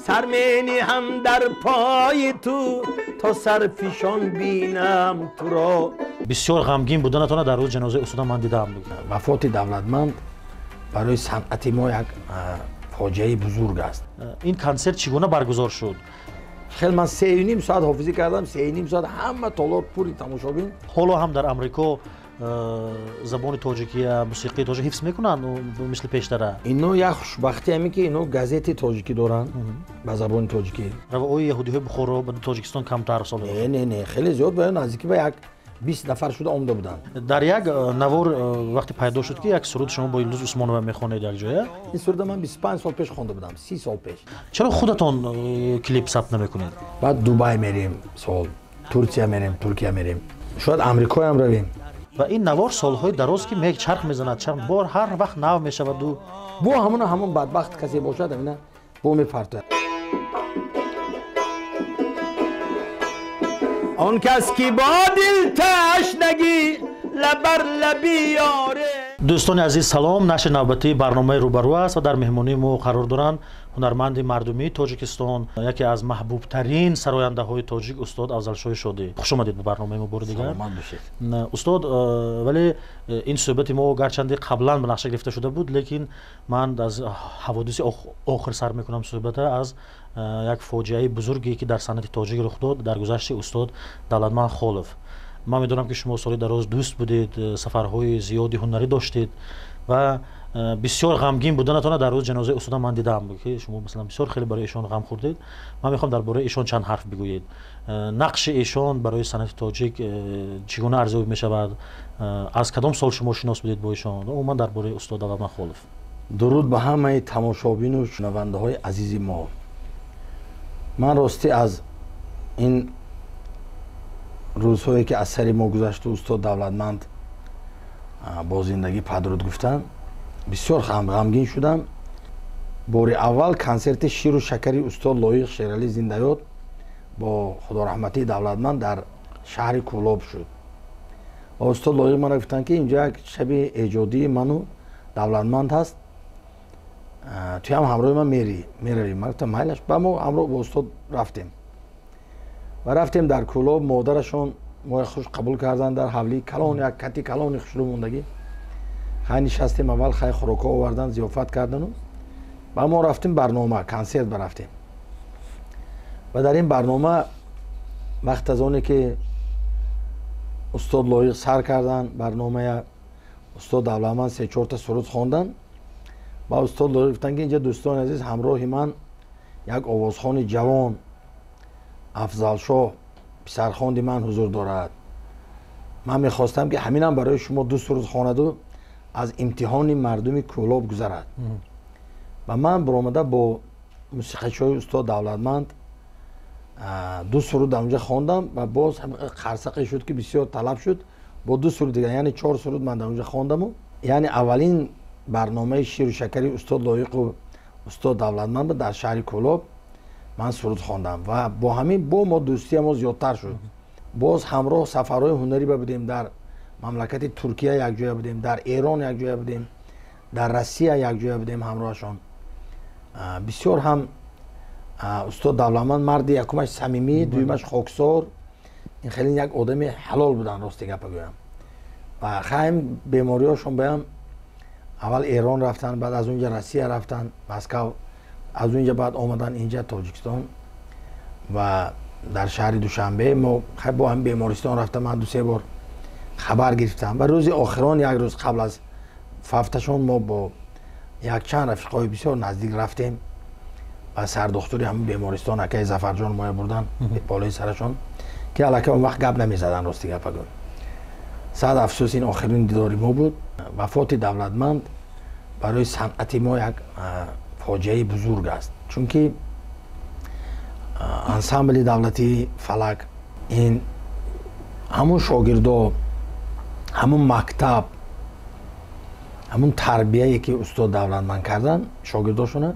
Сар менеҳам дар пои ту то сарфишон бинам туро. Бисёр ғамгин буданатона дар рӯзи ҷанозаи устода ман дидам. Вафоти Давлатманд барои санъати мо як фоҷиаи бузург аст. Ин консерт чӣ гуна баргузор шуд? Хеле ман 3.5 соат ҳофизӣ кардам, 3.5 соат ҳама толор пури тамошобин. Ҳоло ҳам дар Амрико забони тоҷикия, мусиқии тоҷик ҳифз мекунанд мисли пештара? Ино як хушбахтӣ ҳамин ки ино газети тоҷикӣ доранд ба забони тоҷикӣ. Равои яҳудиҳои Бухоро ба Тоҷикистон камтар сол? Не, не, не, хеле зиёд, ба наздики ба як 20 нафар шуда омада буданд. Дар як навор вақте пайдо шуд ки як суруд шумо бо Юлдуз Усмонова мехонед якҷоя. Ин суруда ман 25 сол пеш хонда будам, 30 сол пеш. Чаро худатон клип сабт намекунед? Баъд Дубай мерем сол, Турсия мерем, Туркия мерем, шояд Амрикоям равем. Ва ин навор солҳои дароз ки чарх мезанад, чарх бор ҳар вақт нав мешаваду. Бо ҳамона ҳамон бадбахт касе бошад, амина бо мепартояд. Он кас ки бо дил ташнагӣ лабар лаби ёре. Дӯстони азиз, салом. Нашри навбатии барномаи рӯбарӯ аст ва дар меҳмонии мо қарор доранд ҳунарманди мардумии Тоҷикистон, яке аз маҳбубтарин сарояндаҳои тоҷик, устод Афзалшоҳи Шодӣ. Хуш омадед ба барномаи мо бори дигар. Саломат бошед. Устод, вале ин суҳбати мо гарчанде қаблан ба нақша гирифта шуда буд, лекин ман аз ҳаводиси охир сар мекунам суҳбата аз як фоҷиаи бузурге ки дар санъати тоҷик рух дод дар гузашти устод Давлатманд Холов. Ман медонам ки шумо соли дароз дӯст будед, сафарҳои зиёди ҳунарӣ доштед ва бисёр ғамгин буданатона дар рӯзи ҷанозаи устода ман дидам ки шумо масалан бисёр хеле барои эшон ғам хӯрдед. Ман мехоҳам дар бораи эшон чанд ҳарф бигӯед. Нақши эшон барои санъати тоҷик чӣ гуна арзёбӣ мешавад? Аз кадом сол шумо шинос будед бо эшон? Умуман дар бораи устод Давлатманд Холов. Дуруд ба ҳамаи тамошобину шунавандаҳои азизи мо. Ман ростӣ аз ин рӯзҳое ки аз сари мо гузашту устод Давлатманд бо зиндагӣ падруд гуфтанд, бисёр ғамгин шудам. Бори аввал консерти ширу шакари устод Лоиқ Шералӣ зиндаёд бо худораҳматии Давлатманд дар шаҳри Кӯлоб шуд. Ва устод Лоиқ мана гуфтанд ки инҷо як шаби эҷодии ману Давлатманд ҳаст, туям ҳамроҳи ман меравӣ. Ман гуфтам майлаш. Ба мо ҳамроҳ бо устод рафтем ва рафтем дар Кӯлоб. Модарашон моя хуш қабул карданд дар ҳавлии калон, як кати калони хушрӯ мондагӣ. Хай нишастем, аввал хай хӯрокҳо овардан, зиёфат кардану ва мо рафтем барнома, консерт барафтем. Ва дар ин барнома вақт аз оне ки устод Лоиқ сар кардан барномая, устод Давлатманд се-чорта суруд хондан ва устод Лоиқ гуфтанд ки инҷа дӯстони азиз, ҳамроҳи ман як овозхони ҷавон Афзалшоҳ писархонди ман ҳузур дорад. Ман мехостам ки ҳаминам барои шумо ду суруд хонаду аз имтиҳони мардуми Кӯлоб гузарад. Ва ман баромада бо мусиқачиҳои устод Давлатманд ду суруд дар онҷа хондам ва боз қарсақе шуд ки бисёр талаб шуд бо ду суруд дигар, яъне 4 суруд ман дар онҷа хондаму. Яъне аввалин барномаи ширу шакари устод Лоиқу устод Давлатманд дар шаҳри Кӯлоб ман суруд хондам ва бо ҳамин бо мо дӯстия мо зиёдтар шуд. Боз ҳамроҳ сафарҳои ҳунарӣ ба будем, дар мамлакати Туркия якҷоя будем, дар Эрон якҷоя будем, дар Россия якҷоя будем ҳамроҳашон. Бисёр ҳам устод Давлатманд марди якумаш самимӣ, дуюмаш хоксор, ин хеле як одами ҳалол буданд, рости гапа гӯям. Ва хайм бемориҳошон баям аввал Эрон рафтанд, баъд аз онҷа Россия рафтанд, Москав, аз онҷа баъд омадан инҷа Тоҷикистон ва дар шаҳри Душанбе мо хай бо ҳам бемористон рафтам, ман ду-се бор хабар гирифтам ва рӯзи охирон, як рӯз қабл аз фавташон, мо бо якчанд рафиқҳои бисёр наздик рафтем ва сардухтури ҳамин бемористон акаи Зафарҷон моя бурдан болои сарашон ки аллакай он вақт гап намезадан, рости гапа гӯ. Сад афсӯс, ин охирин дидори мо буд. Вафоти Давлатманд барои санъати мо як фоҷиаи бузург аст, чунки ансамбли давлатии Фалак ин ҳамун шогирдо, ҳамун мактаб, ҳамун тарбияе ки устод Давлатманд кардан шогирдошона,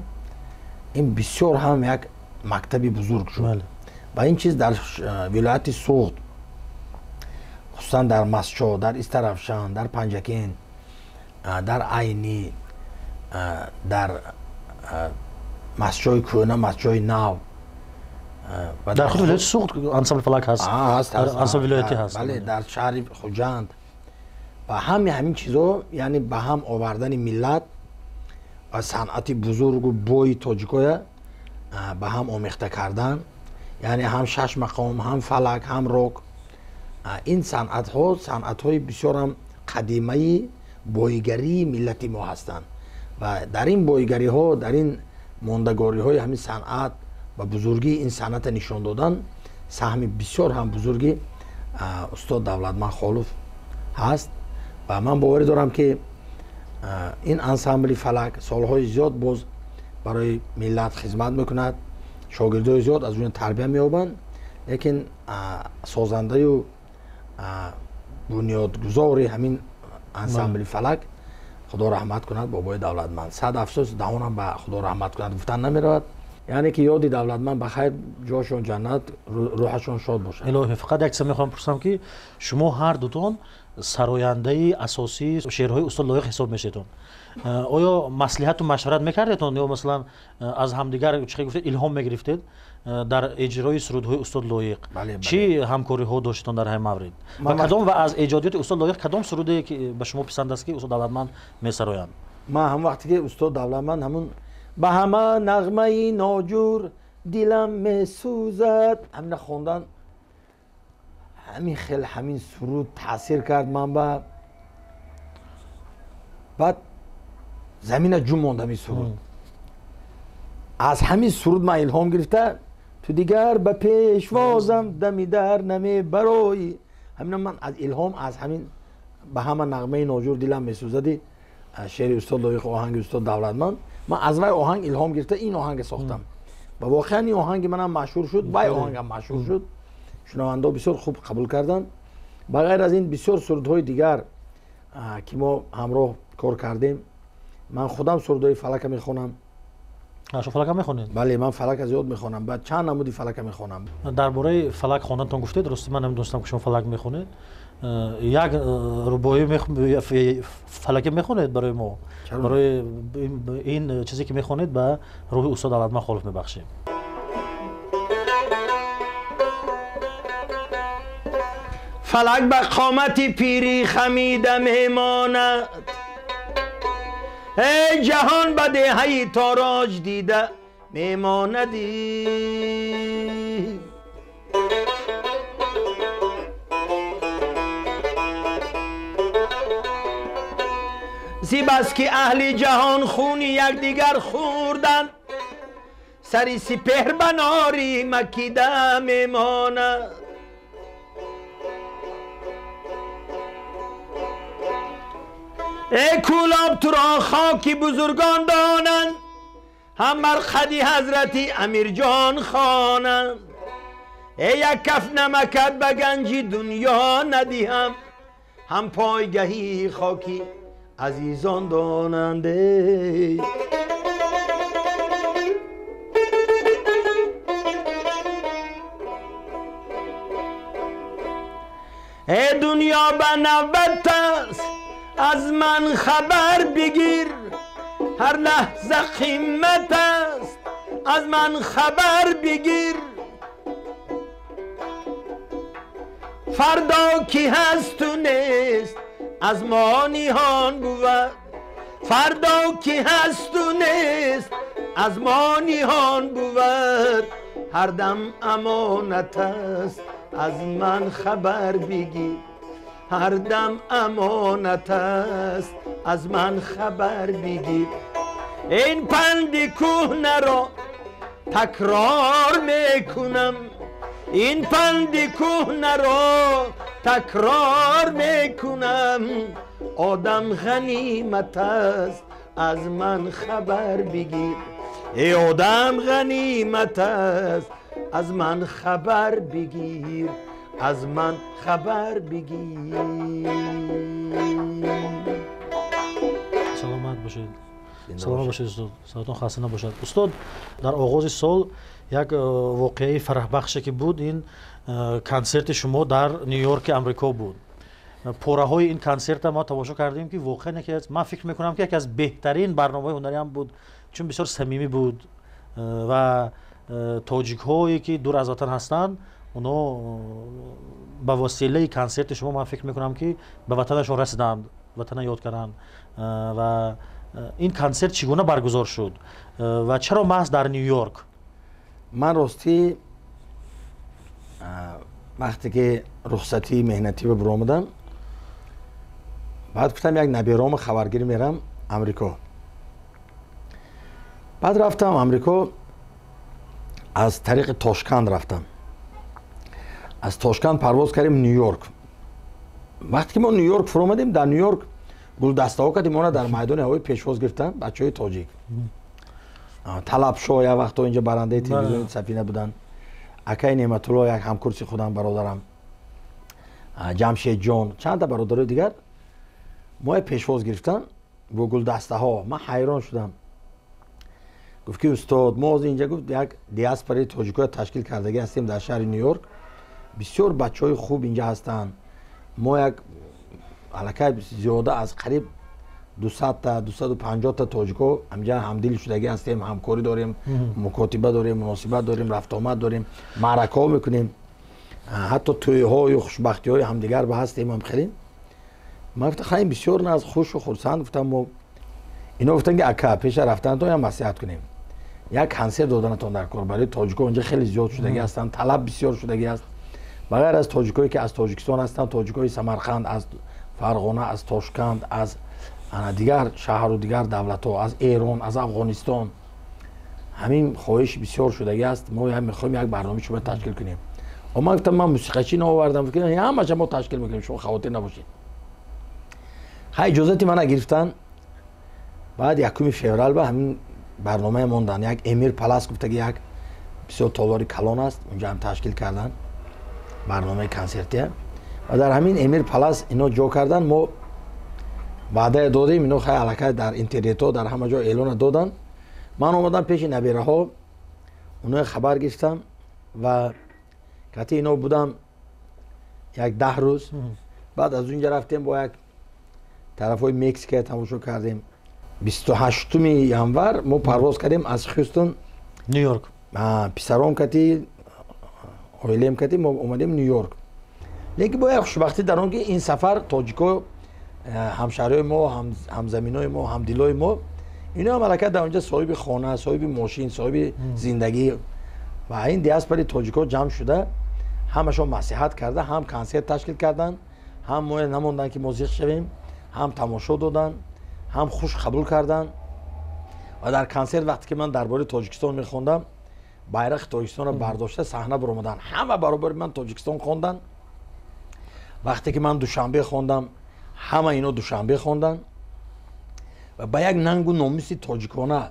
ин бисёр ҳам як мактаби бузург шуд. Ва ин чиз дар вилояти Суғд, хусусан дар Масчо, дар Истаравшан, дар Панҷакент, дар Айнӣ, дар Мастчои кӯҳна, Мастчои нав. Дар худи вилояти Суғд ансамбли Фалак ҳаст, ансамбли вилоятӣ ҳаст. Бале, дар шаҳри Хуҷанд. Ва ҳами ҳамин чизо, яъне ба ҳам овардани миллат ва санъати бузургу бои тоҷикоя ба ҳам омехта кардан, яъне ҳам шаш мақом, ҳам фалак, ҳам рок, ин санъатҳо санъатҳои бисёрам қадимаи боигарии миллати мо ҳастанд ва дар ин боигариҳо, дар ин мондагориҳои ҳамин санъат ва бузургии ин санъата нишон додан саҳми бисёр ҳам бузурги устод Давлатманд Холов ҳаст. Ва ман боварӣ дорам, ки ин ансамбли Фалак солҳои зиёд боз барои миллат хизмат мекунад, шогирдои зиёд аз он тарбия меёбанд, лекин созандаю бунёдгузори ҳамин ансамбли Фалак, Худо раҳмат кунад, бобои Давлатманд. Сад афсӯс, даҳонам ба Худо раҳмат кунад гуфтан намеравад. Яъне ки ёди Давлатманд ба хайр, ҷошон ҷаннат, рӯҳашон шод бошад. Илоҳӣ. Фақат як чиз мехоҳам пурсам, ки шумо ҳар дутон сарояндаи асосии шеърҳои устод Лоиқ ҳисоб мешедон. Оё маслиҳату машварат мекардетон ё масалан аз ҳамдигар, чӣ гуфтед, илҳом мегирифтед дар иҷрои сурудҳои устод Лоиқ? Чӣ ҳамкориҳо доштетон дар ҳамин маврид ва кадом ва аз эҷодиёти устод Лоиқ кадом суруде ки ба шумо писанд аст, ки устод Давлатманд месароянд? Ман ҳам вақте ки устод Давлатманд ҳамун «Ба ҳама нағмаи ноҷур дилам месӯзад» ҳамина хондан, ҳамин хел ҳамин суруд таъсир кард ман ба, баъд замина ҷум монд ҳамин суруд. Аз ҳамин суруд ман илҳом гирифта, «Ту дигар ба пешвозам дами дар намебароӣ», ҳамина ман аз илҳом аз ҳамин «Ба ҳама нағмаи ноҷур дилам месӯзади» шеъри устод Лоиқ, оҳанги устод Давлатманд, ман аз вай оҳанг илҳом гирифта ин оҳанга сохтам ва воқеан ин оҳанги манам машҳур шуд, вай оҳангам машҳур шуд, шунавандаҳо бисёр хуб қабул карданд. Ба ғайр аз ин бисёр сурудҳои дигар, ки мо ҳамроҳ кор кардем. Ман худам сурудҳои Фалака мехонам. Шумо Фалака мехонед? Бале, ман Фалака зиёд мехонам, баъд чанд намуди Фалака мехонам. Дар бораи Фалак хонданатон гуфтед, рости ман намедонистам, ки шумо Фалак мехонед. Як рубоӣ фалакӣ мехонед барои мо? Барои ин чизе ки мехонед ба рӯҳи устод Давлатманд Холов мебахшем. Фалак ба қомати пирӣ хамида мемонад, эй ҷаҳон ба деҳаи тороҷ дида мемонадӣ. Зибас ки аҳли ҷаҳон хуни якдигар хӯрданд, сари сипеҳр ба нори макида мемонад. Эй Кӯлоб, туро хоки бузургон донанд, ҳам марқади ҳазрати Амирҷон хонанд. Эй як каф намакат ба ганҷи дунё надиҳам, ҳам пойгаҳи хоки азизон донанд. Эй дунё ба навбат аст, аз ман хабар бигир, ҳар лаҳза қимат аст, аз ман хабар бигир. Фардо ки ҳасту нест аз мо ниҳон бувад, фардо ки ҳасту нест аз мо ниҳон бувад. Ҳар дам амонат аст, аз ман хабар бигир, ҳар дам амонат аст, аз ман хабар бигир. Ин панди кӯҳнаро такрор мекунам, ин панди кӯҳнаро такрор мекунам. Одам ғанимат аст, аз ман хабар бигир. Эй одам ғанимат аст, аз ман хабар бигир, аз ман хабар бигир. Саломат бошед, саломат бошед, устод, саломатон хаста набошад. Устод, дар оғози сол як воқеаи фараҳбахше ки буд, ин консерти шумо дар Ню-Йорки Амрико буд. Пораҳои ин консерта мо тамошо кардем, ки воқеан яке аз, ман фикр мекунам, ки яке аз беҳтарин барномаҳои ҳунариам буд, чун бисёр самимӣ буд. Ва тоҷикҳое, ки дур аз ватан ҳастанд, оно ба восилаи консерти шумо, ман фикр мекунам, ки ба ватанашон расиданд, ватана ёд карданд. Ва ин консерт чӣ гуна баргузор шуд ва чаро маҳз дар Ню Йорк? Ман ростӣ вақте ки рухсатии меҳнатӣ биромадам, баъд гуфтам, як наберома хабаргирӣ мерам Амрико. Баъд рафтам Амрико, аз тариқи Тошканд рафтам, аз Тошканд парвоз кардем Ню Йорк. Вақте ки мо Ню Йорк фуромадем, дар Ню Йорк гулдастаҳо кардем, она дар майдони ҳавоӣ пешвоз гирифтан бачаҳои тоҷик. Талабшо як вақто инҷа барандаи телевизиони Сафина буданд, акаи Неъматулло, як ҳамкурси худам, бародарам Ҷамшедҷон, чанда бародарои дигар моя пешвоз гирифтан бо гулдастаҳо. Ман ҳайрон шудам. Гуфт, ки устод, мо ҳозир инҷа, гуфт, як диаспораи тоҷикоя ташкил кардагӣ ҳастем дар шаҳри Ню Йорк, бисёр бачаҳои хуб инҷа ҳастанд. Мо як аллакай зиёда аз қариб 200-та, 250-та тоҷико ҳамҷа ҳамдил шудагӣ ҳастем, ҳамкорӣ дорем, мукотиба дорем, муносибат дорем, рафтуомад дорем, маъракаҳо мекунем, ҳатто тӯйҳою хушбахтиҳои ҳамдигар ба ҳастем. Ҳам хеле ман гуфтам, хайм, бисёр наз, хушу хурсанд. Гуфтам мо ино гуфтан, ки ака, пеша рафтанатон як маслиҳат кунем, як консерт доданатон дар кор барои тоҷико. Инҷа хеле зиёд шудагӣ ҳастанд, талаб бисёр шудагӣ аст. Ба ғайр аз тоҷикое, ки аз Тоҷикистон ҳастанд, тоҷикои Самарқанд, аз Фарғона, аз Тошканд, аз дигар шаҳру дигар давлатҳо, аз Эрон, аз Афғонистон ҳамин хоҳиш бисёр шудагӣ аст. Мо мехоҳем як барномаи шумо ташкил кунем. Ман гуфтам, ман мусиқачӣ наовардам. Ҳамаша мо ташкил мекунем, шумо хавотир набошед. Хай, иҷозати мана гирифтан. Баъд 1 феврал ба ҳамин барномае мондан, як Эмир Палас гуфтаги як бисёр толори калон аст, унҷа ҳам ташкил кардан барномаи консертия. Ва дар ҳамин Эмир Палас ино ҷо кардан. Мо ваъдае додем, ино хай аллакай дар интернетҳо, дар ҳама ҷо эълона додан. Ман омадам пеши набираҳо, оное хабар гирифтам ва кати ино будам як 10 рӯз. Баъд аз унҷа рафтем, бо як тарафҳои Мексика тамошо кардем. 28-уми январ мо парвоз кардем аз Хюстон Ню Йорк. Писаром кати, оилаем кати мо омадем Ню Йорк. Лекин бо як хушбахтӣ дар он, ки ин сафар тоҷико, ҳамшаҳриҳои мо, ҳамзаминои мо, ҳамдилои мо, ино ҳам аллакай дар онҷа соҳиби хона, соҳиби мошин, соҳиби зиндагӣ. Ва ин диаспораи тоҷико ҷамъ шуда, ҳамашон маслиҳат карда, ҳам консерт ташкил карданд, ҳам мо намонданд, ки мо зиқ шавем, ҳам тамошо доданд, ҳам хуш қабул карданд. Ва дар консерт, вақте ки ман дар бораи Тоҷикистон мехондам, байрақи Тоҷикистонро бардошта саҳна баромаданд, ҳама баробари ман Тоҷикистон хонданд. Вақте ки ман Душанбе хондам, ҳама ино Душанбе хонданд ва ба як нангу номуси тоҷикона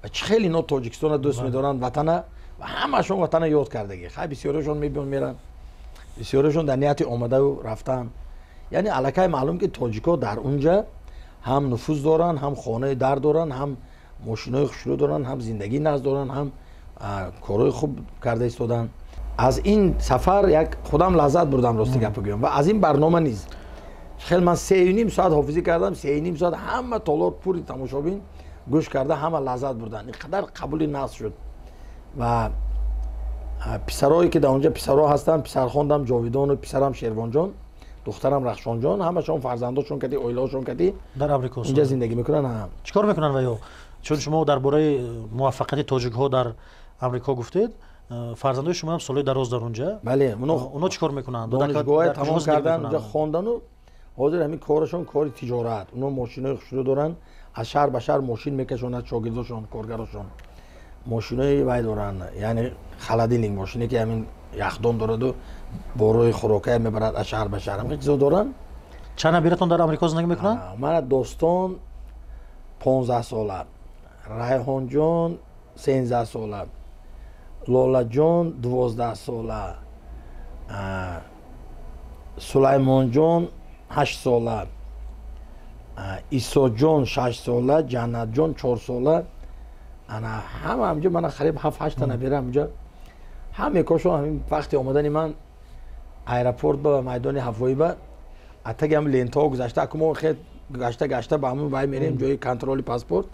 ва чӣ хел ино Тоҷикистонро дӯст медоранд, ватана, ва ҳамашон ватана ёд кардагӣ. Хай, бисёриашон мебиён, меранд, бисёриашон дар нияти омадаю рафтан. Яъне аллакай маълум, ки тоҷико дар унҷа ҳам нуфуз доранд, ҳам хонаи дар доранд, ҳам мошинои хушрӯ доранд, ҳам зиндагии нағз доранд, ҳам корҳои хуб карда истоданд. Аз ин сафар як худам лаззат бурдам, рости гапа гӯям, ва аз ин барнома низ. Хел ман 3,5 соат ҳофизӣ кардам, 3,5 соат ҳама толор пури тамошобин гӯш карда, ҳама лаззат бурданд. Ин қадар қабули нағз шуд. Ва писарое, ки дар онҷа писарҳо ҳастанд, писархондам Ҷовидону писарам Шервонҷон, духтарам Рахшонҷон, ҳамашон фарзандошон кати, оилаҳошон кати дар Амрико инҷа зиндагӣ мекунанд. Чӣ кор мекунанд? Ва ё чун шумо дар бораи муваффақияти тоҷикҳо дар Амрико гуфтед, фарзандои шумо ҳам солҳои дароз дар онҷа. Бале. Оно чӣ кор мекунанд? Донишгоҳ тамом кардан, онҷа хондану ҳозир ҳамин корашон кори тиҷорат. Оно мошинои хушрӯ доранд, аз шаҳр ба шаҳр мошин мекашонад, шогирдошон, коргарошон мошинои вай доранд, яъне холодильник, мошине, ки ҳамин яхдон дораду борои хӯрокая мебарад аз шаҳр ба шаҳр, ҳамин чизо доранд. Чанд набиратон дар Амрико зиндагӣ мекунанд? Мана, Достон 15 сола, Райҳонҷон 13 сола, Лолаҷон 12 сола, Сулаймонҷон 8 сола, Исоҷон 6 сола, Ҷаннатҷон 4 сола. Ана ҳама ҳамҷо мана қариб ҳафт ҳашта набира ҳамҷо. Ҳаме кошон ҳамин вақти омадани ман аэропорт ба майдони ҳавоӣ ба атаги ҳам лентаҳо гузашта, аку мо хел гашта гашта ба ҳамун вай мерем, ҷои контроли паспорт.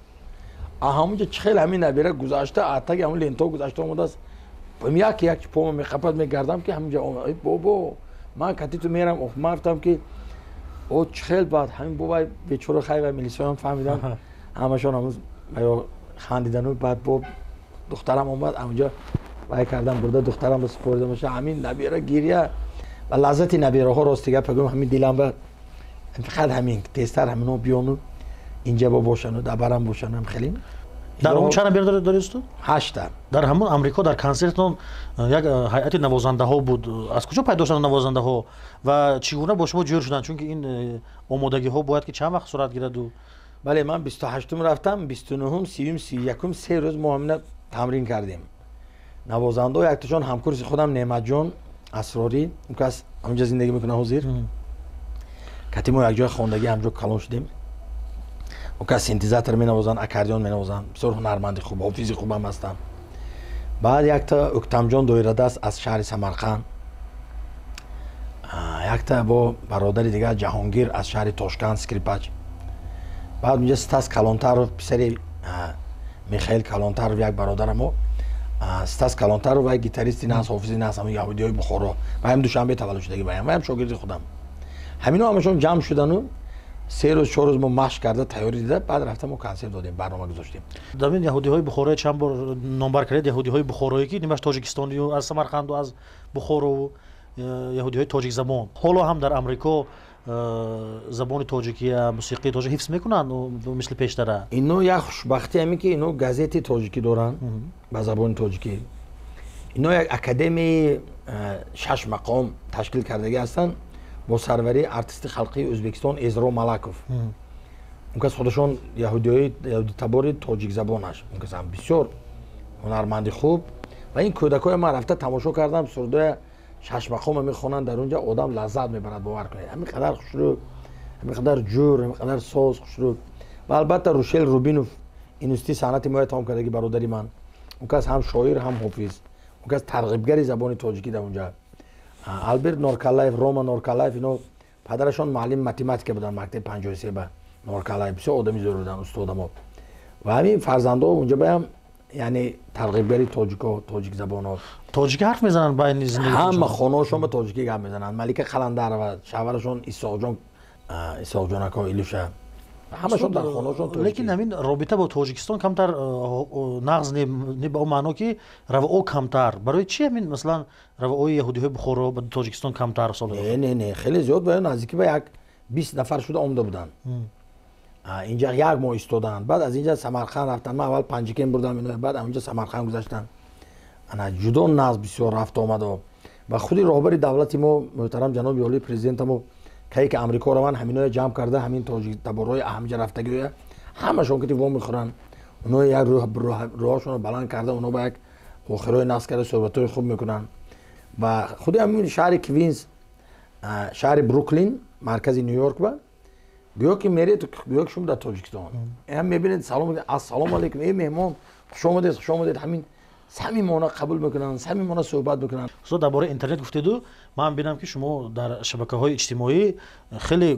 Ҳамунҷа чӣ хел ҳамин набера гузашта, атаги ҳамун лентао гузашта омадааст. Як як пома меқапад, мегардам, ки ҳаминҷа бобо, ман кати ту мерам. Ман гуфтам, ки о, чӣ хел. Баъд ҳамин бобай бечора, хай, ва милисоям фаҳмидам, ҳамашон ҳамун ё хандидану. Баъд бо духтарам омад, ҳамунҷа вай кардам, бурда духтарам ба супорида боша. Ҳамин набера гиря ва лаззати набераҳо, рости гап гӯям, ҳамин дилам ба фақат ҳамин тезтар ҳамино биёну инҷа бо бошану дабарам бошану хеле. Дар он чанд набера доред, устод? Ҳашта. Дар ҳамон Амрико дар консертон як ҳайати навозандаҳо буд. Аз куҷо пайдо шуданд навозандаҳо ва чӣ гуна бо шумо ҷӯр шуданд? Чунки ин омодагиҳо бояд ки чанд вақт сурат гираду. Бале, ман 28-ум рафтам, 29-ум, 30-ум, 31-ум, 3 рӯз мо ҳамина тамрин кардем. Навозандаҳо якташон ҳамкурси худам Неъматҷон Асрорӣ, он кас ҳаминҷа зиндагӣ мекунад ҳозир, кати мо якҷоя хондагӣ, ҳамҷо калон шудем. Он кас синтезатор менавозанд, аккордеон менавозанд, бисёр ҳунарманди хуб, ҳофизи хубам ҳастанд. Баъд якта Ӯктамҷон Доирадаст аз шаҳри Самарқанд, якта бо бародари дигар Ҷаҳонгир аз шаҳри Тошканд, скрипач. Баъд унҷа Стас Калонтаров, писари Михаил Калонтаров, як бародарамо Стас Калонтаров, вай гитаристи нас, ҳофизи нас, ҳамн яҳудиҳои Бухоро, ваям Душанбе таваллуд шудаги, ваям шогирди худам. Ҳамино ҳамашон ҷамъ шудану 3 рӯз, 4 рӯз мо машқ карда, тайёрӣ дида, баъд рафта мо консерт додем, барнома гузоштем. Дар ин яҳудиҳои Бухорои чанд бор номбар кардед, яҳудиҳои бухороӣ, ки нимаш тоҷикистонию аз Самарқанду аз Бухорову яҳудиҳои тоҷикзабон ҳоло ҳам дар Амрико забони тоҷикия, мусиқии тоҷик ҳифз мекунанд мисли пештара? Ино як хушбахтӣ ҳамин, ки ино газети тоҷикӣ доранд ба забони тоҷикӣ. Ино як академияи шаш мақом ташкил кардагӣ ҳастанд бо сарварии артисти халқии Ӯзбекистон Эзро Малаков. Он кас худашон яҳудиҳои яҳудитабори тоҷикзабонаш, он кас ҳам бисёр ҳунарманди хуб. Ва ин кӯдакҳои ман рафта тамошо кардам, сурудоя шашмақома мехонанд дар унҷа, одам лаззат мебарад, бовар кунед, ҳамин қадар хушрӯ, ҳамин қадар ҷӯр, ҳамин қадар соз, хушрӯ. Ва албатта Рушел Рубинов, институти санъати моя тамом кардаги бародари ман, он кас ҳам шоир, ҳам ҳофиз, он кас тарғибгари забони тоҷикӣ дар унҷа. Алберт Норкалаев, Рома Норкалаев, ино падарашон муаллими математика буданд мактаби 53 ба. Норкалаев бисёр одами зӯр буданд, устодамо. Ва ҳамин фарзандҳо унҷа баям, яъне тарғибгари тоҷико, тоҷикзабонҳо. Тоҷикӣ ҳарф мезананд байни зиндагӣ? Ҳама хонаҳошон ба тоҷикӣ гап мезананд. Малика Қаландарова, шавҳарашон Исоқҷон, Исоқҷон ако, Илюша, ҳамашон дар хонаҳошон. Лекин ҳамин робита бо Тоҷикистон камтар нағз не, ба он маъно, ки равъо камтар. Барои чи ҳамин, масалан, равъои яҳудиҳои Бухоро ба Тоҷикистон камтар? Сол не, не, не, хеле зиёд, ба наздики ба як 20 нафар шуда омада буданд инҷа, як моҳ истоданд. Баъд аз инҷа Самарқанд рафтанд. Ман аввал Панҷикен бурдам, баъд инҷа Самарқанд гузаштанд. Ана ҷудо нағз, бисёр рафта омадо. Ва худи роҳбари давлати мо, муҳтарам ҷаноби олии президента мо, кае ки Амрико раванд, ҳаминоя ҷамъ карда, ҳамин тоҷиктаборҳои ҳамҷа рафтагиоя ҳамашон кати во мехӯранд. Оно як рӯҳашонро баланд карда, оно ба як охирои нағз карда, суҳбатҳои хуб мекунанд. Ва худи ҳамин шаҳри Квинс, шаҳри Бруклин, маркази Ню Йорк ба гӯё ки меред, гӯё ки шумо дар Тоҷикистон ам мебинед, салом, ассалому алайкум, э, меҳмон, хуш омадед, хуш омадед. Ҳамин самимона қабул мекунанд, самимона суҳбат мекунанд. Устод, дар бораи интернет гуфтеду, ман бинам, ки шумо дар шабакаҳои иҷтимоӣ хеле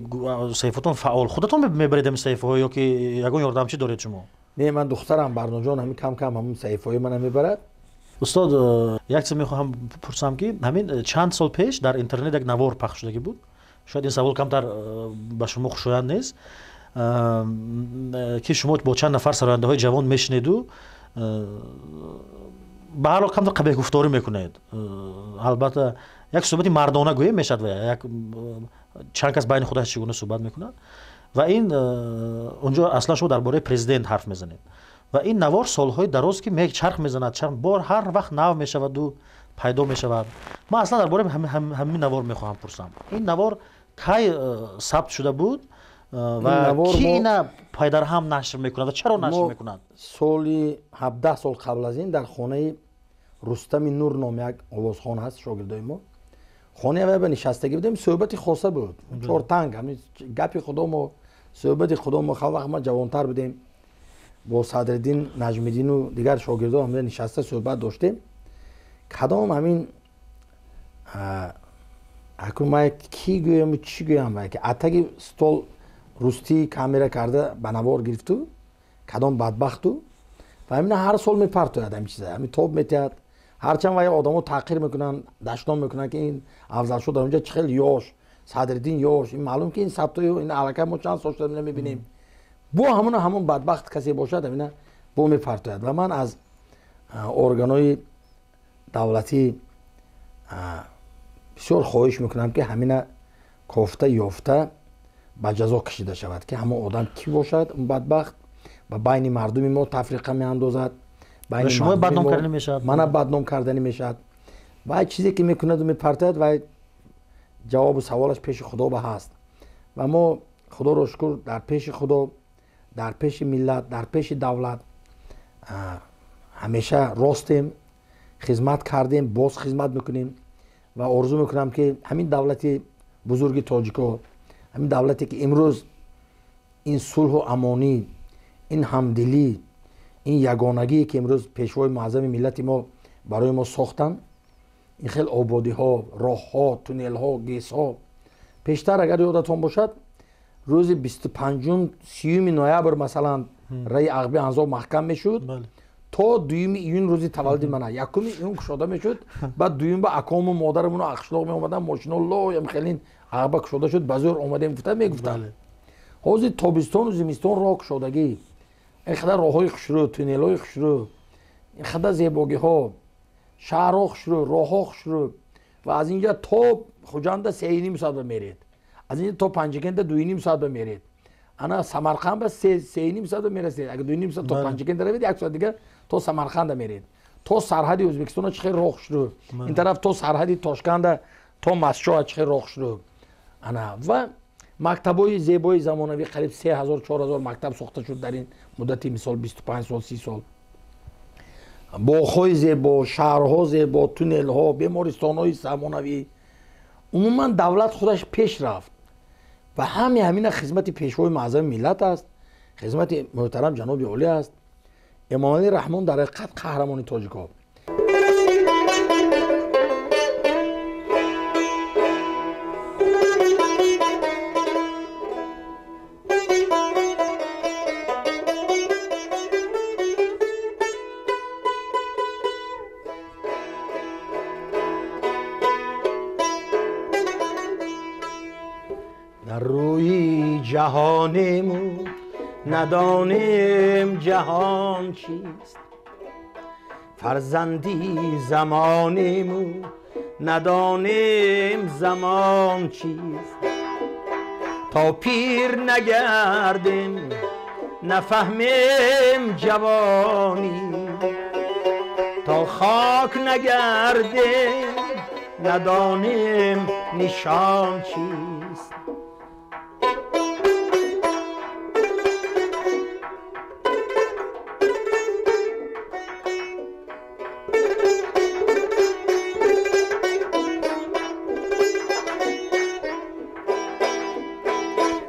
саҳифатон фаъол. Худатон мебаред ҳамин саҳифаҳо ё ки ягон ёрдамчӣ доред шумо? Не, ман духтарам Барноҷон ҳамин кам кам ҳамин саҳифаҳои мана мебарад. Устод, як чиз мехоҳам пурсам, ки ҳамин чанд сол пеш дар интернет як навор пахш шудагӣ буд. Шояд ин савол камтар ба шумо хушоянд нест, ки шумо бо чанд нафар сарояндаҳои ҷавон мешинеду ба ҳар ҳол камтар қабеҳгуфторӣ мекунед. Албатта, як суҳбати мардона гӯем мешавад ва як чанд кас байни худаш чӣ гуна суҳбат мекунад. Ва ин унҷо аслан шумо дар бораи президент ҳарф мезанед ва ин навор солҳои дароз ки чарх мезанад, чарх бор ҳар вақт нав мешаваду пайдо мешавад. Ман аслан дар бораи ҳамин навор мехоҳам пурсам: ин навор кай сабт шуда буд ва ки ина пайдарҳам нашр мекунад ва чаро нашр мекунад? Соли 17 сол қабл аз ин дар хонаи Рустами Нур ном як овозхон ҳаст, шогирдои мо, хонаи вай ба нишастагӣ будем. Суҳбати хоса буд, чортанг, гапи худомо, суҳбати худомо. Вақт ма ҷавонтар будем, бо Садриддин Наҷмиддину дигар шогирдо ҳам нишаста суҳбат доштем. Кадом ҳамин акун ма кӣ гӯяму чӣ гӯям, ки атаги стол рустӣ камера карда ба навор гирифту кадом бадбахту. Ва ҳамина ҳар сол мепартояд ҳамин чиза, ҳамин тоб метиҳад. Ҳарчанд вай одамо таҳқир мекунанд, дашном мекунанд, ки ин Афзалшо дар онҷа чӣ хел ёш, Садриддин ёш, ин маълум ки ин сабтою ин аллакай мо чанд сол шуда мебинем. Бо ҳамона ҳамон бадбахт касе бошад, ҳамина бо мепартояд. Ва ман аз органҳои давлатӣ бисёр хоҳиш мекунам, ки ҳамина кофта ёфта ба ҷазо кашида шавад, ки ҳамон одам кӣ бошад, он бадбахт ба байни мардуми мо тафриқа меандозад, шумо бадном карданӣ мешавад, мана бадном карданӣ мешавад. Вай чизе ки мекунаду мепартояд, вай ҷавобу саволаш пеши худо ба ҳаст. Ва мо худоро шукр дар пеши худо, дар пеши миллат, дар пеши давлат ҳамеша ростем, хизмат кардем, боз хизмат мекунем. Ва орзу мекунам, ки ҳамин давлати бузурги тоҷико, ҳамин давлате ки имрӯз ин сулҳу амонӣ, ин ҳамдилӣ, ин ягонагие ки имрӯз пешвои муаззами миллати мо барои мо сохтанд, ин хел ободиҳо, роҳҳо, туннелҳо, ГЭСҳо. Пештар агар ёдатон бошад, рӯзи 25-ум, 30-уми ноябр масалан раи Ағби Анзоб маҳкам мешуд то 2-юми июн, рӯзи таваллуди мана. 1-уми июн кушода мешуд, баъд дуюм ба акому модарамону ақшлоқ меомаданд, мошино лоям хелин ағба кушода шуд, ба зӯр омадем гуфта мегуфтанд. Ҳозир тобистону зимистон роҳ кушодагӣ, ин қадар роҳҳои хушрӯ, туннелҳои хушрӯ, ин қадар зебогиҳо, шаҳрҳо хушрӯ, роҳҳо хушрӯ. Ва аз инҷа то Хуҷанда 3,5 соат ба меред, аз инҷа то Панҷакента 2,5 соат ба меред, ана Самарқанд ба 3,5 соат ба мерасед. Агар 2,5 соат то Панҷакента равед, 1 соат дигар то Самарқанда меред. То сарҳади Ӯзбекистона чӣ хел роҳ хушрӯ, ин тараф то сарҳади Тошканда, то Масчоа чӣ хел роҳ хушрӯ. Ана ва мактабҳои зебои замонавӣ, қариб 3000, 4000 мактаб сохта шуд дар ин муддати мисол 25 сол, 30 сол. Боғҳои зебо, шаҳрҳо зебо, туннелҳо, бемористонҳои замонавӣ. Умуман давлат худаш пеш рафт ва ҳами ҳамина хизмати пешвои муаззами миллат аст, хизмати муҳтарам ҷаноби олӣ аст. Эмомалӣ Раҳмон дар ҳақиқат қаҳрамони тоҷикҳо. Дар рӯи ҷаҳонему надонем ҷаҳон чист, фарзанди замонему надонем замон чист. То пир нагардем нафаҳмем ҷавонӣ, то хок нагардем надонем нишон чист.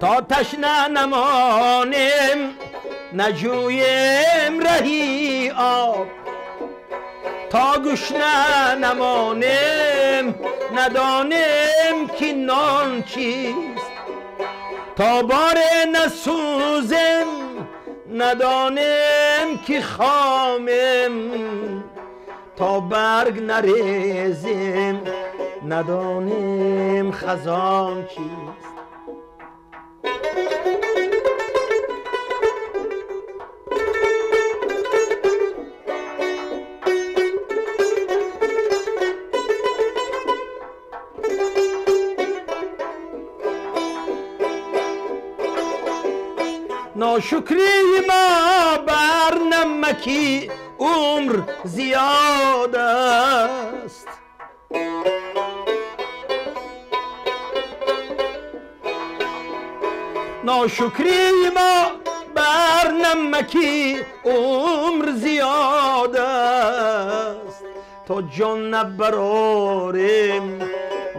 تا تشنه نمانیم نجویم رهی آب، تا گشنه نمانیم ندانیم که نان چیست، تا بار نسوزیم ندانیم که خامیم، تا برگ نریزیم ندانیم خزان چیست. ناشکری ما بر نمکی عمر زیاد است، ناشکری ما بر نمکی عمر زیاد است، تا جان نبراریم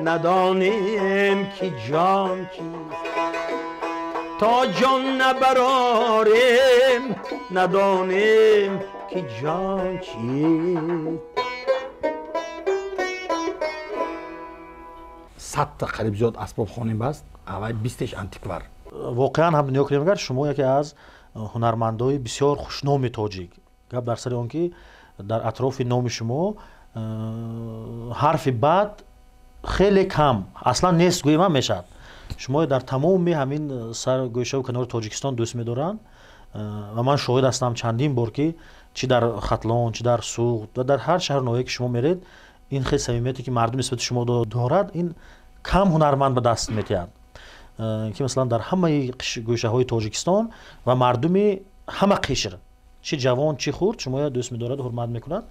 ندانیم که جان چیست، تا جان نبراریم ندانیم که جان چیست. 100 تا қариб зиёд асбобхонем баст, аввал 20-еш антиквар. Воқеан ҳам нигоҳ кунем, агар шумо яке аз ҳунармандои бисёр хушноми тоҷик, Гап дар сари он ки дар атрофи номи шумо ҳарфи бад хеле кам, аслан нест гӯем ҳам мешавад. Шумо дар тамоми ҳамин сар гӯшаву канори Тоҷикистон дӯст медоранд ва ман шоҳид ҳастам чандин бор, ки чӣ дар Хатлон, чӣ дар Суғд ва дар ҳар шаҳру ноҳия ки шумо меред, ин хел самимияте ки мардум нисбати шумо дорад, ин кам ҳунарманд ба даст метиҳад, ки масалан дар ҳамаи гӯшаҳои Тоҷикистон ва мардуми ҳама қишр, чӣ ҷавон, чӣ хурд, шумоя дӯст медорад, ҳурмат мекунад.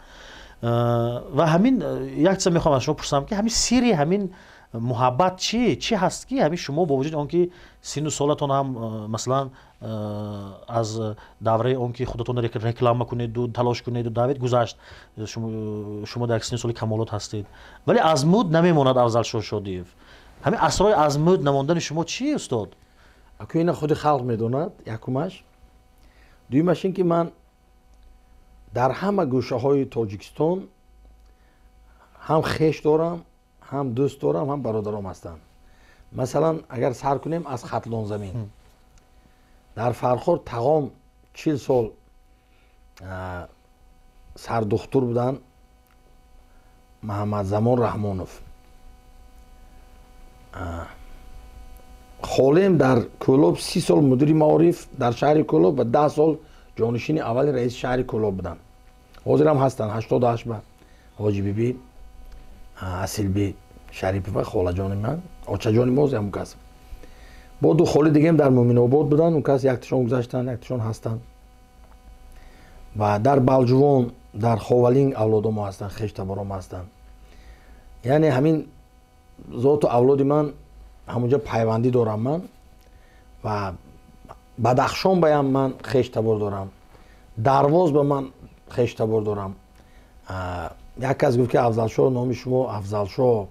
Ва ҳамин як чиза мехоҳам аз шумо пурсам, ки ҳамин сирри ҳамин муҳаббат чӣ ҳаст, ки ҳамин шумо бо вуҷуди он ки синну солатон ҳам, масалан, аз давраи он ки худатон реклама кунеду талош кунеду даъват гузашт, шумо дар синну соли камолот ҳастед, вале аз муд намемонад Афзалшоҳ Шодиев. Ҳамин асрори аз муд намондани шумо чи, устод? Аку, ина худи халқ медонад, якумаш. Дуюмаш ин ки ман дар ҳама гӯшаҳои Тоҷикистон ҳам хеш дорам, ҳам дӯст дорам, ҳам бародаром ҳастанд. Масалан, агар сар кунем аз Хатлонзамин, дар Фархор тағом 40 сол сардухтур буданд, Маҳаммадзамон Раҳмонов. Холем дар Кӯлоб 30 сол мудири маориф дар шаҳри Кӯлоб ва 10 сол ҷонишини аввали раиси шаҳри Кӯлоб буданд. Ҳозирам ҳастанд, 88 ба Ҳоҷибибӣ Асилби Шарипова, холаҷони ман, очаҷони мо ҳам кас. Бо ду холи дигам дар Муъминобод буданд, он кас якташон гузаштанд, якташон ҳастанд. Ва дар Балҷувон, дар Ховалинг авлодомо ҳастанд, хештаборомо ҳастанд. Яъне ҳамин зоту авлоди ман ҳамонҷа пайвандӣ дорам ман ва Бадахшон баям ман хештабор дорам, Дарвоз ба ман хештабор дорам. Як кас гуфт, ки Афзалшоҳ, номи шумо Афзалшоҳ,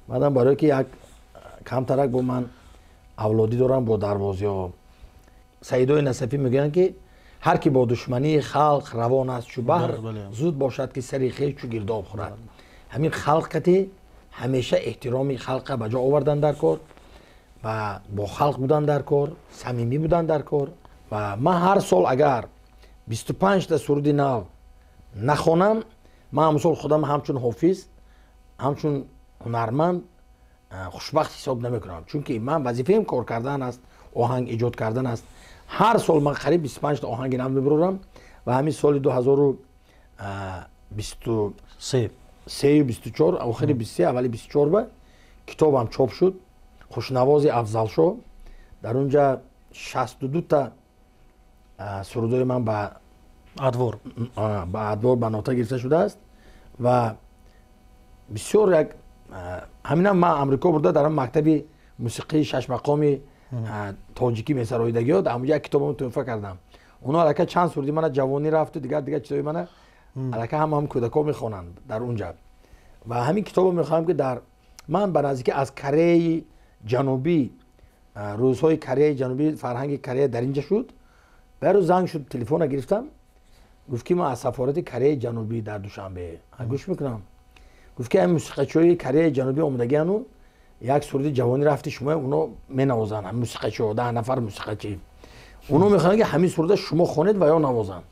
баъдам барое ки як камтарак бо ман авлодӣ дорам бо дарвозиҳо. Саидои Насафӣ мегӯянд, ки ҳар ки бо душмании халқ равон аст чу баҳр, зуд бошад, ки сари хеш чу гирдоб хӯрад. Ҳамин халқ кати ҳамеша эҳтироми халқа ба ҷо овардан дар кор ва бо халқ будан дар кор, самимӣ будан дар кор. Ва ман ҳар сол агар 25-та суруди нав нахонам, ман ҳамсол худам ҳамчун ҳофиз, ҳамчун ҳунарманд хушбахт ҳисоб намекунам, чунки ман вазифаем кор кардан аст, оҳанг эҷод кардан аст. Ҳар сол ман қариб 25-та оҳанги нав мебурорам ва ҳамин соли 2023, 24, охири 23, аввали 24 ба китобам чоп шуд, «Хушнавози Афзалшоҳ». Дар он ҷа 62-та сурудои ман ба адвор, ба адвор, ба нота гирифта шудааст. Ва бисёр як ҳаминам ман Амрико бурда, дар мактаби мусиқии шашмақоми тоҷикӣ месароидагиё, дар ҳамонҷа як китобамо тӯҳфа кардам. Оно аллакай чанд суруди мана, «Ҷавонӣ рафту» дигар дигар чизои мана, аллакай ҳама ҳам кӯдако мехонанд дар он ҷа. Ва ҳамин китобо мехоҳам, ки дар ман ба наздикӣ аз Кореяи Ҷанубӣ, рӯзҳои Кореяи Ҷанубӣ, фарҳанги Корея дар инҷа шуд. Ба рӯз занг шуд, телефона гирифтам, гуфт, ки ман аз сафорати Кореяи Ҷанубӣ дар Душанбе гӯш мекунам. Гуфт, ки ҳамин мусиқачиҳои Кореяи Ҷанубӣ омадагиану як суруди «Ҷавонӣ рафти» шумо оно менавозанд. Ҳамин мусиқачиҳо, 10 нафар мусиқачӣ, оно мехоҳанд, ки ҳамин суруда шумо хонед ва ё навозанд.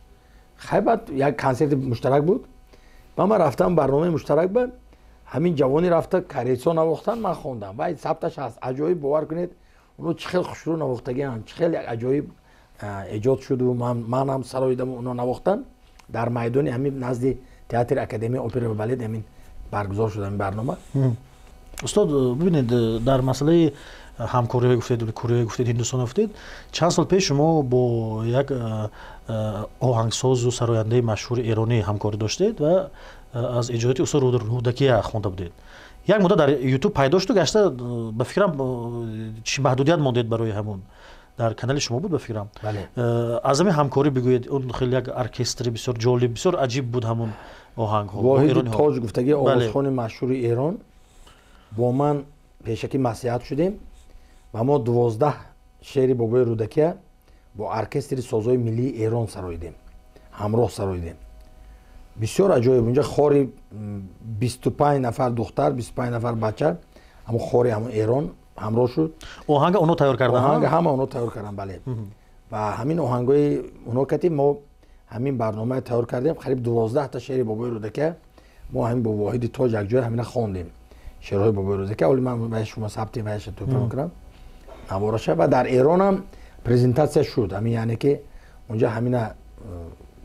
Хай, баъд як консерти муштарак буд ва ман рафтам барномаи муштарак, ба ҳамин «Ҷавонӣ рафта» корейсо навохтан, ман хондам ва сабташ ҳаст. Аҷоиб, бовар кунед, оно чӣ хел хушрӯ навохтагианд, чӣ хел аҷоиб эҷод шуду манам сароидаму оно навохтан. Дар майдони ҳамин назди театри Академияи опера ва балет ҳамин баргузор шуд ҳамин барнома. Устод, бибинед, дар масъалаи ҳамкориҳое гуфтед, Корея гуфтед, Ҳиндустон гуфтед, чанд сол пеш шумо бо як оҳангсозу сарояндаи машҳури эронӣ ҳамкорӣ доштед ва аз эҷодиёти устод Рӯдакия хонда будед. Як муддат дар Ютуб пайдо шуду гашта, ба фикрам, чӣ маҳдудият мондед барои ҳамон, дар канали шумо буд, ба фикрам. Аз ҳамин ҳамкорӣ бигӯед. Он хеле як оркестри бисёр ҷолиб, бисёр аҷиб буд ҳамон оҳангҳо. Воҳиди Тоҷ гуфтагии овозхони машҳури Эрон бо ман пешакӣ маслиҳат шудем ва мо 12 шеъри бобои Рӯдакия бо оркестри созҳои миллии Эрон сароидем, ҳамроҳ сароидем. Бисёр аҷоиб, унҷа хори 25 нафар духтар, 25 нафар бача, ҳамон хори ҳамон Эрон ҳамроҳ шуд. Оҳанга оно тайёр кардан? Оҳанга ҳама оно тайёр кардан, бале. Ва ҳамин оҳангҳои оно кати мо Ҳамин барномаи тайёр кардем, қариб 12 та шеъри Бобои Рӯдакия мо ҳамин бо Воҳиди Тоҷ якҷоя ҳамина хондем, шеърҳои Бобои Рӯдакия. Оли ман ба шумо сабти ваяша туҳфа мекунам, навораша. Ва дар Эронам презентатсия шуд ҳамин, яъне ки унҷа ҳамина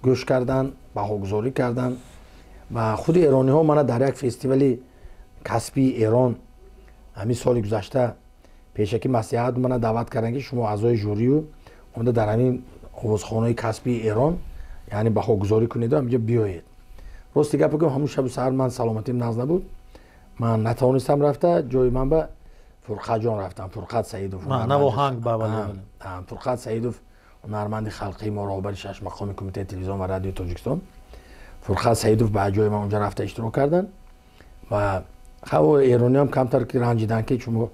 гӯш кардан, баҳогузорӣ кардан. Ва худи эрониҳо мана дар як фестивали касбии Эрон ҳамин соли гузашта пешакӣ маслиҳат мана даъват карданд, ки шумо аъзои жюрию омада дар ҳамин овозхонаи касбии Эрон, яъне баҳогузорӣ кунеду ҳаминҷо биёед. Рости гап бигӯям, ҳамун шабу саҳар ман саломатим нағз набуд, ман натавонистам рафта. Ҷои ман ба Фурқатҷон рафтам, Фурқат Саидов. Фурқат Саидов, ҳунарманди халқии мо, роҳбари шашмақоми Кумитаи телевизион ва радиои Тоҷикистон, Фурқат Саидов ба ҷои ман унҷа рафта иштирок карданд. Ва эрониам камтар ранҷиданд, ки шумо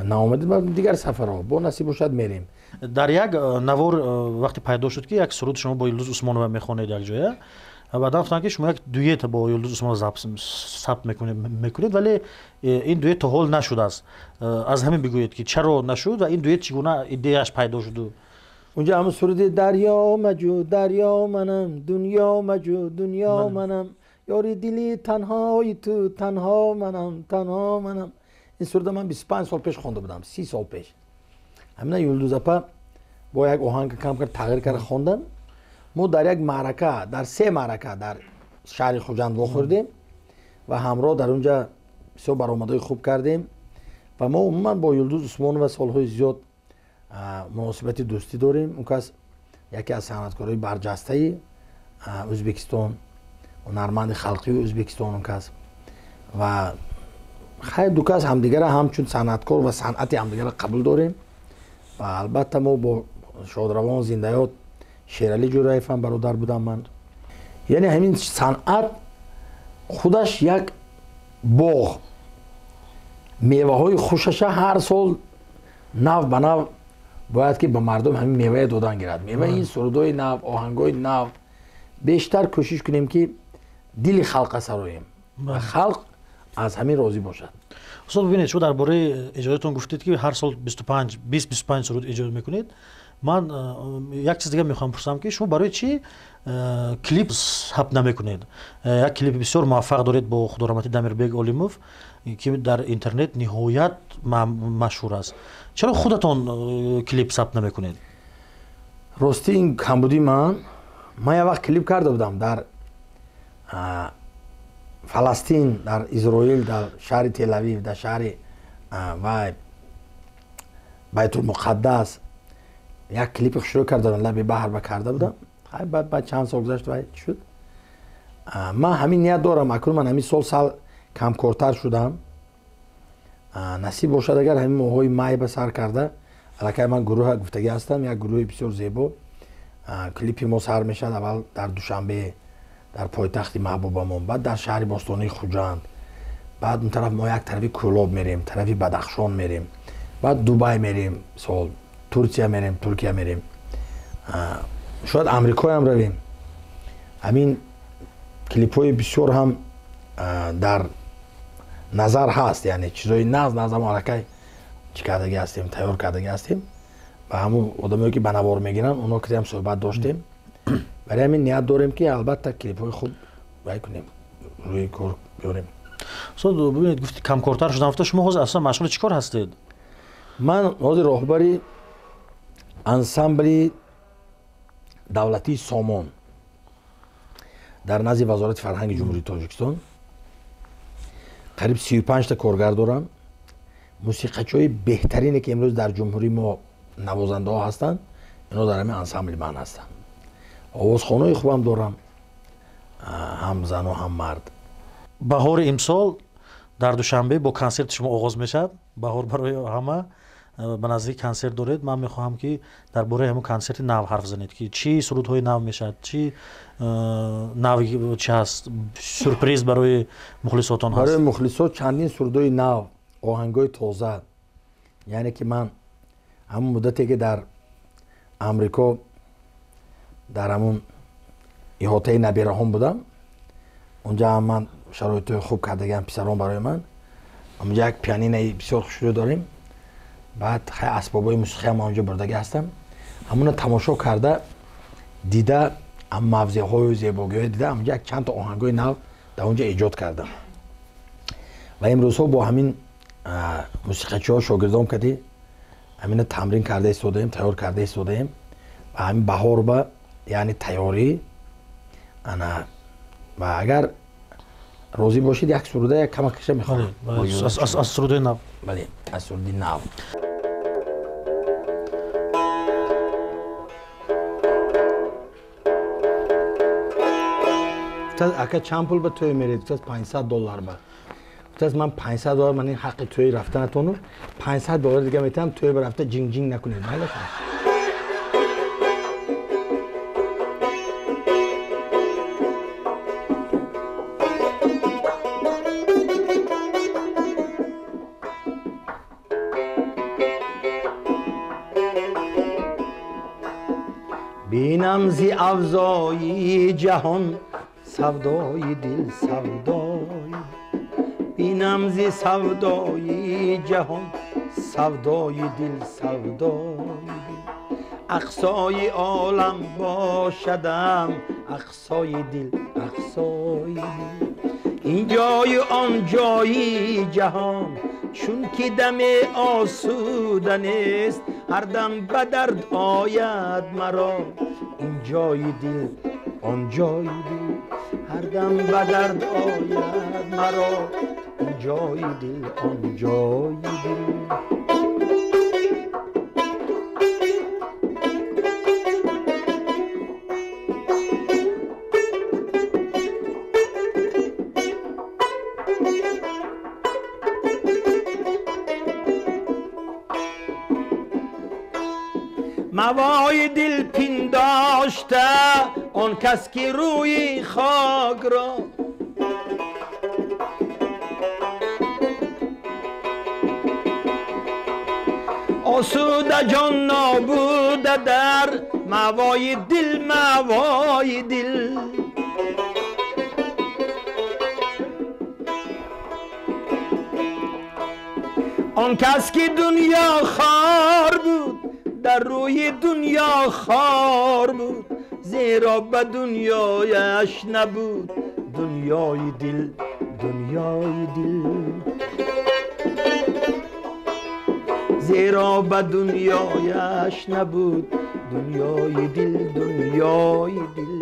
наомадед. Дигар сафарҳо бо насиб бошад, мерем. Дар як навор вақте пайдо шуд, ки як суруд шумо бо Юлдуз Усмонова мехонед якҷоя, баъдан гуфтанд, ки шумо як дуэт бо Юлдуз Усмонова сабт мекунед, вале ин дуэт то ҳол нашудааст. Аз ҳамин бигӯед, ки чаро нашуд ва ин дуэт чӣ гуна идеяш пайдо шуду? Унҷа ҳамун суруди «Дарё маҷӯ, дарё манам, дунё маҷӯ, дунё манам, ёри дили танҳои ту танҳо манам, танҳо манам», ин суруда ман 25 сол пеш хонда будам, 30 сол пеш. Ҳамина Юлдузапа бо як оҳанг кам кард, тағйир карда хондан. Мо дар як маърака, дар се маърака дар шаҳри Хуҷанд вохӯрдем ва ҳамроҳ дар унҷа бисёр баромадҳои хуб кардем. Ва мо умуман бо Юлдуз Усмонова солҳои зиёд муносибати дӯстӣ дорем. Он кас яке аз санъаткорои барҷастаи Ӯзбекистон, ҳунарманди халқии Ӯзбекистон он кас. Ва хайр, ду кас ҳамдигара ҳамчун санъаткор ва санъати ҳамдигара қабул дорем. Ва албатта, мо бо шодравон, зиндаёд Шералӣ Ҷӯраев ҳам бародар будам ман. Яъне ҳамин санъат худаш як боғ, меваҳои хушаша ҳар сол нав ба нав бояд ки ба мардум ҳамин мевае додан гирад. Меваи ин сурудҳои нав, оҳангҳои нав. Бештар кӯшиш кунем, ки дили халқа сароем ва халқ аз ҳамин розӣ бошад. Устод, бибинед, шумо дар бораи эҷодатон гуфтед, ки ҳар сол 25, 20-25 суруд эҷод мекунед. Ман як чиз дига мехоҳам пурсам, ки шумо барои чӣ клип сабт намекунед? Як клипи бисёр муваффақ доред бо худораҳмати Дамирбек Олимов, ки дар интернет ниҳоят машҳур аст. Чаро худатон клип сабт намекунед? Ростӣ, ин камбудии ман. Ман як вақт клип карда будам дар Фаластин, дар Изроил, дар шаҳри Телавив, дар шаҳри вай Байтулмуқаддас як клипи хушрӯ карда будам, лаби баҳр ба карда будам. Баъд чанд сол гузашт, вай шуд. Ман ҳамин ният дорам. Акнун ман ҳамин сол сал камкортар шудам. Насиб бошад, агар ҳамин моҳҳои май ба сар карда, аллакай ман гурӯҳа гуфтагӣ ҳастам, як гурӯҳи бисёр зебо. Клипи мо сар мешавад аввал дар Душанбе, дар пойтахти маҳбубамон, баъд дар шаҳри бостонии Хуҷанд, баъд он тараф мо як тарафи Кӯлоб мерем, тарафи Бадахшон мерем, баъд Дубай мерем, сол Турсия мерем, Туркия мерем, шояд Амрикоям равем. Ҳамин клипҳои бисёр ҳам дар назар ҳаст, яъне чизои нағз нағз ҳамо аллакай чӣ кардагӣ ҳастем, тайёр кардагӣ ҳастем. Ва ҳамун одамое, ки ба навор мегиранд, онҳо киам суҳбат доштем. Барои ҳамин ният дорем, ки албатта клипҳои хуб вай кунем, рӯи кор биёрем. Устод, бибинед, гуфти камкортар шудам гуфта, шумо ҳозир аслан машғули чӣ кор ҳастед? Ман ҳозир роҳбари ансамбли давлатии «Сомон» дар назди Вазорати фарҳанги Ҷумҳурии Тоҷикистон. Қариб 35та коргар дорам. Мусиқачиҳои беҳтарине, ки имрӯз дар ҷумҳурии мо навозандаҳо ҳастанд, инҳо дар ҳамин ансамбли ман ҳастанд. Овозхонаи хубам дорам, ҳам зану ҳам мард. Баҳори имсол дар Душанбе бо консерти шумо оғоз мешавад. Баҳор барои ҳама ба наздик консерт доред. Ман мехоҳам, ки дар бораи ҳамун консерти нав ҳарф занед, ки чӣ сурудҳои нав мешавад, чӣ нав чи ҳаст, сюрприз барои мухлисотон ҳаст. Барои мухлисот чандин сурудҳои нав, оҳангҳои тоза. Яъне ки ман ҳамун муддате, ки дар Амрико дар ҳамун иҳотаи набираҳом будам, унҷа ҳам ман шароитҳои хуб кардагиам писарон барои ман. Онҷа як пианинаи бисёр хушрӯ дорем. Баъд хай асбобҳои мусиқиам ман онҷо бурдагӣ ҳастам. Ҳамуна тамошо карда, дида. Ам мавзеъҳою зебогиҳое дида, ҳамҷа як чандта оҳангҳои нав дар онҷа эҷод кардам. Ва имрӯзҳо бо ҳамин мусиқачиҳо, шогирдон кади ҳамина тамрин карда истодаем, тайёр карда истодаем. Ва ҳамин баҳор ба, яъне тайёрӣ ана. Ва агар розӣ бошед, як суруда як камакаша мехонам. Аз суруди нав? Бале, аз суруди нав. Ака, чанд пул ба тӯй меред? Гуфтааст, $500 ба. Гуфтааст, ман $500, ман ин ҳаққи тӯи рафтанатону $500 дига метавам, тӯй ба рафта ҷинг ҷинг накунед, майлаш. Бинам зи авзои ҷаҳон савдои дил, савдои бинам зи савдои ҷаҳон савдои дил, савдои дил. Ақсои олам бошадам, ақсои дил, ақсои дил. Ин ҷою он ҷои ҷаҳон чунки даме осуда нест, ҳар дам ба дард ояд маро ин ҷои дил, он ҷои дил. Ҳар дам ба дард ояд маро ин ҷои дил, он ҷои дил. Мавои дил пиндошта он кас ки рӯи хок ро осуда ҷон нобуда дар мавои дил, мавои дил. Он кас ки дунё хор буд, дар рӯи дунё хор буд, зеро ба дунёяш набуд дунёи дил, дунёи дил. Зеро ба дунёяш набуд дунёи дил, дунёи дил.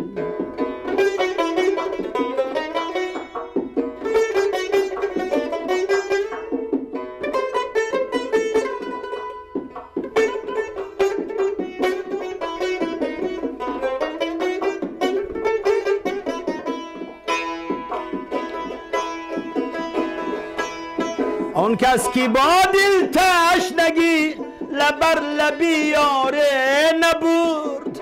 Он кас ки бо дил ташнагӣ лабар лаби ёре набурд,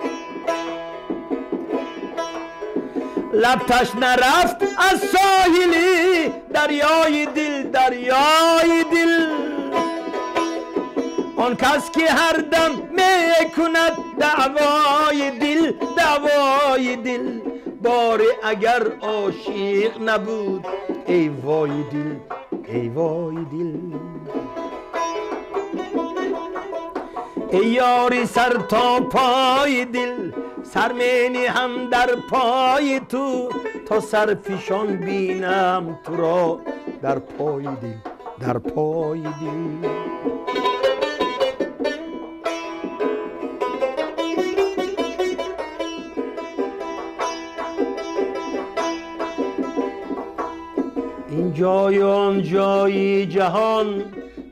лаб ташна рафт аз соҳили дарёи дил, дарёи дил. Он кас ки ҳар дам мекунад даъвои дил, даъвои дил, боре агар ошиқ набуд, эй вой дил, эй вой дил. Эй ёри сар то пои дил, сар мениҳам дар пои ту, то сарфишон бинам туро дар пои дил, дар пои дил. Ин ҷою он ҷои ҷаҳон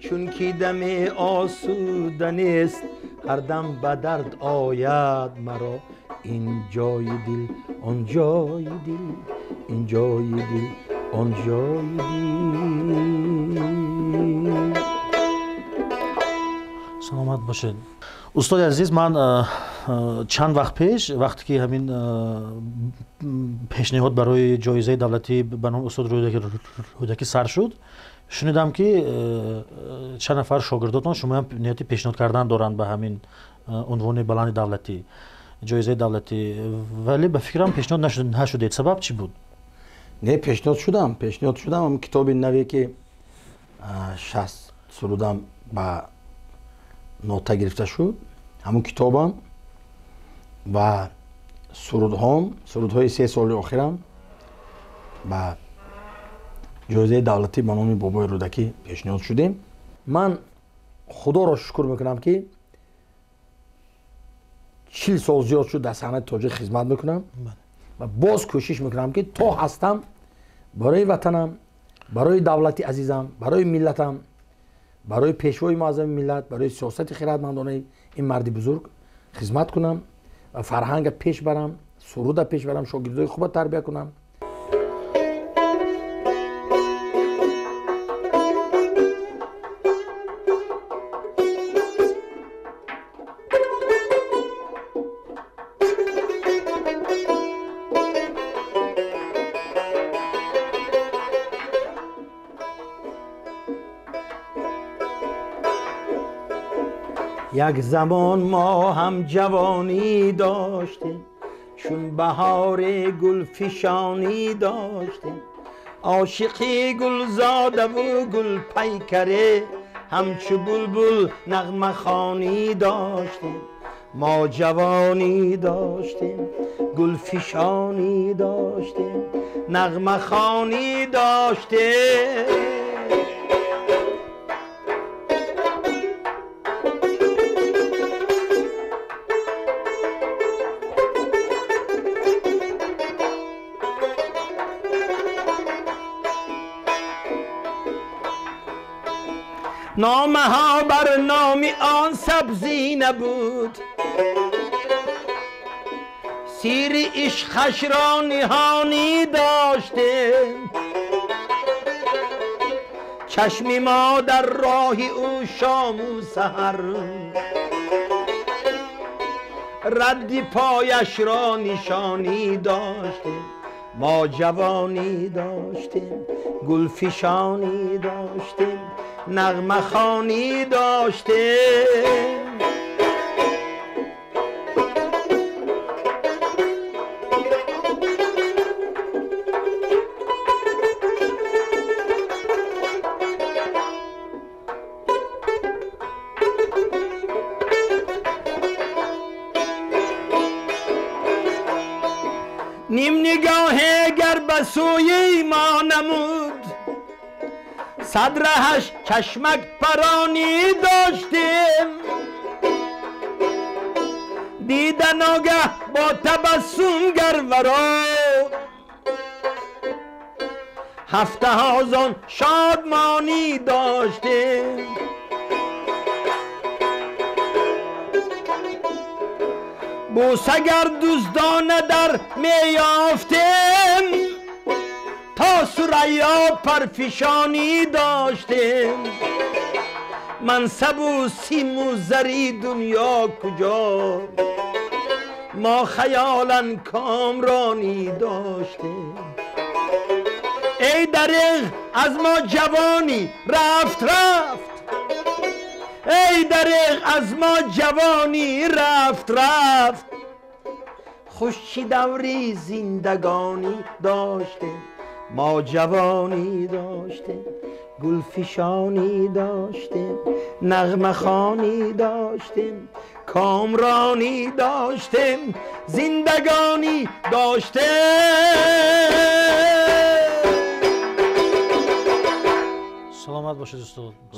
чунки даме осуда нест, ҳар дам ба дард ояд маро ин ҷои дил, он ҷои дил, ин ҷои дил, он ҷои дил. Саломат бошед, устоди азиз. Ман чанд вақт пеш, вақте ки ҳамин пешниҳод барои ҷоизаи давлатӣ ба номи устод Рӯдакӣ сар шуд, шунидам ки чанд нафар шогирдотон шумоям нияти пешниҳод кардан доранд ба ҳамин унвони баланди давлатӣ, ҷоизаи давлатӣ, вале ба фикрам пешниҳод нашудед. Сабаб чӣ буд? Не, пешниҳод шудам, пешниҳод шудам. Китоби наве ки 60 сурудам ба нота гирифта шуд, ҳамун китобам ва Сурудҳом, сурудҳои 3 соли охирам ба ҷоизаи давлатӣ ба номи Бобои Рӯдакӣ пешниҳод шудем. Ман худоро шукр мекунам, ки 40 сол зиёд шуд дар санъати тоҷик хизмат мекунам ва боз кӯшиш мекунам, ки то ҳастам барои ватанам, барои давлати азизам, барои миллатам, барои пешвои муаззами миллат, барои сиёсати хиратмандонаи ин марди бузург хизмат кунам ва фарҳанга пеш барам, суруда пеш барам, шогирдои хуба тарбия кунам. Як замон мо ҳам ҷавонӣ доштем, чун баҳори гулфишонӣ доштем, ошиқи гулзодаву гулпайкаре, ҳамчу булбул нағмахонӣ доштем. Мо ҷавонӣ доштем, гулфишонӣ доштем, нағмахонӣ доштем. Номаҳо бар номи он сабзӣ набуд, сири ишқашро ниҳонӣ доштем. Чашми мо дар роҳи ӯ шому саҳар, радди пояшро нишонӣ доштем. Мо ҷавонӣ доштем, гулфишонӣ доштем, нағмахонӣ доштем. Ним нигоҳе гар ба сӯи мо намуд, садраҳаш чашмак паронӣ доштем. Дида ногаҳ бо табассум гарваро, ҳафтаҳо зон шодмонӣ доштем. Бӯсагар дуздона дар меёфтем, то Сурайё парфишонӣ доштем. Мансабу симу зари дунё куҷо, мо хаёлан комронӣ доштем. Эй дареғ аз мо ҷавонӣ рафт рафт, эй дареғ аз мо ҷавонӣ рафт рафт, хуш чӣ даври зиндагонӣ доштем. Мо ҷавонӣ доштем, гулфишонӣ доштем, нағмахонӣ доштем, комронӣ доштем, зиндагонӣ доштем. Саломат бошед, устод.